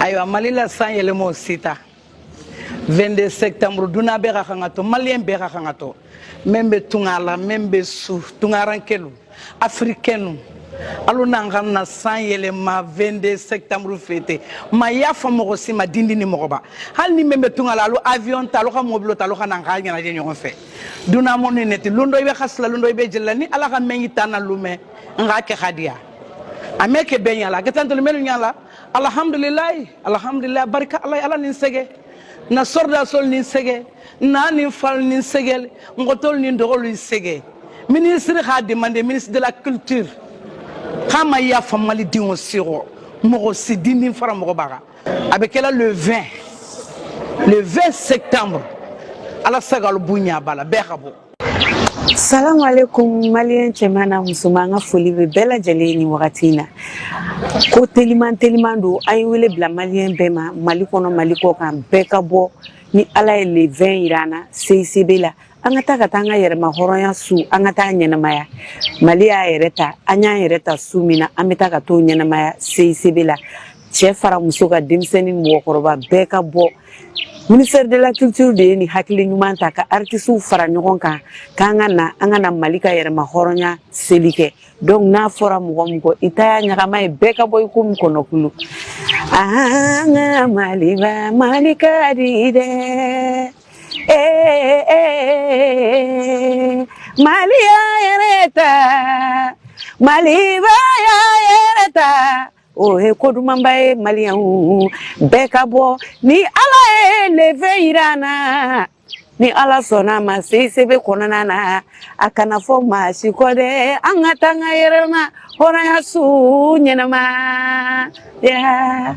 Ayiwa, Mali la san yɛlɛmaw sita 22 septembre, dunan bɛɛ ka kan ka to, Malien bɛɛ ka kan ka to, min bɛ tunga la, min bɛ su tungarankɛlu, Africainu, alu n'an ka na san yɛlɛma 22 septembre fêter. Ma y'a fɔ mɔgɔ si ma dindi ni mɔgɔba, hali ni min bɛ tunga la, alu avion ta, alu ka mobili ta, alu ka na an ka ɲɛnajɛ ɲɔgɔn fɛ. Dunan mɔni ne ti lon dɔ i bɛ kasila, lon dɔ i bɛ jeli la, ni Ala ka mɛn ta na lumɛ n k'a kɛ ka diya a mɛ kɛ bɛɛ ɲala a kɛ tan toli mɛnu ɲala. Alhamdulilayi, alhamdulilayi, barika Ala ye. Ala ni sɛgɛ na sɔrɔdasol ni sɛgɛ na ni fal ni sɛgɛ ngɔtol ni dɔgɔlu ni sɛgɛ. Ministre k'a demandé, ministre de la Culture, k'a ma yafa malidenw si kɔ, mɔgɔ si dindin fara mɔgɔ b'a kan. A bɛ kɛla le 20, le 20 septembre. Ala sagalu bonya b'a la, bɛɛ ka bɔ. Salamu alaikum, Malien cɛman n'a musoman, an ka foli bɛ bɛɛ lajɛlen ni wagati in na. Ko teliman teliman don, an ye wele bila Malien bɛɛ ma, Mali kɔnɔ, Mali kɔ kan, bɛɛ ka bɔ. Ni Ala ye le 20 yira an na CICB la, an ka taa, ka taa an ka yɛrɛma hɔrɔnya su, an ka taa ɲɛnamaya. Mali y'a yɛrɛ ta, an y'an yɛrɛ ta su min na, an bɛ taa ka t'o ɲɛnamaya CICB la. Cɛ fara muso ka, denmisɛnnin, mɔgɔkɔrɔba, bɛɛ ka bɔ. Ministère de la Culture de ye nin hakili ɲuman ta ka artistes fara ɲɔgɔn kan k'an ka na, an ka na Mali ka yɛrɛma hɔrɔnya seli kɛ. Donc n'a fɔra mɔgɔ min kɔ, i ta y'a ɲagama ye, bɛɛ ka bɔ i komi kɔnɔkulu. An ka Maliba, Mali ka di dɛ. Ee, Mali y'a yɛrɛ ta, Maliba y'a yɛrɛ ta, o ye ko dumanba ye. Maliyɛnw bɛɛ ka bɔ, ni Ala ye le 20 yira an na, ni Ala sɔnna a ma, CICB kɔnɔna na, a kana fɔ maa si kɔ dɛ. An ka taa an ka yɛrɛma hɔrɔnya su ɲɛnama ya.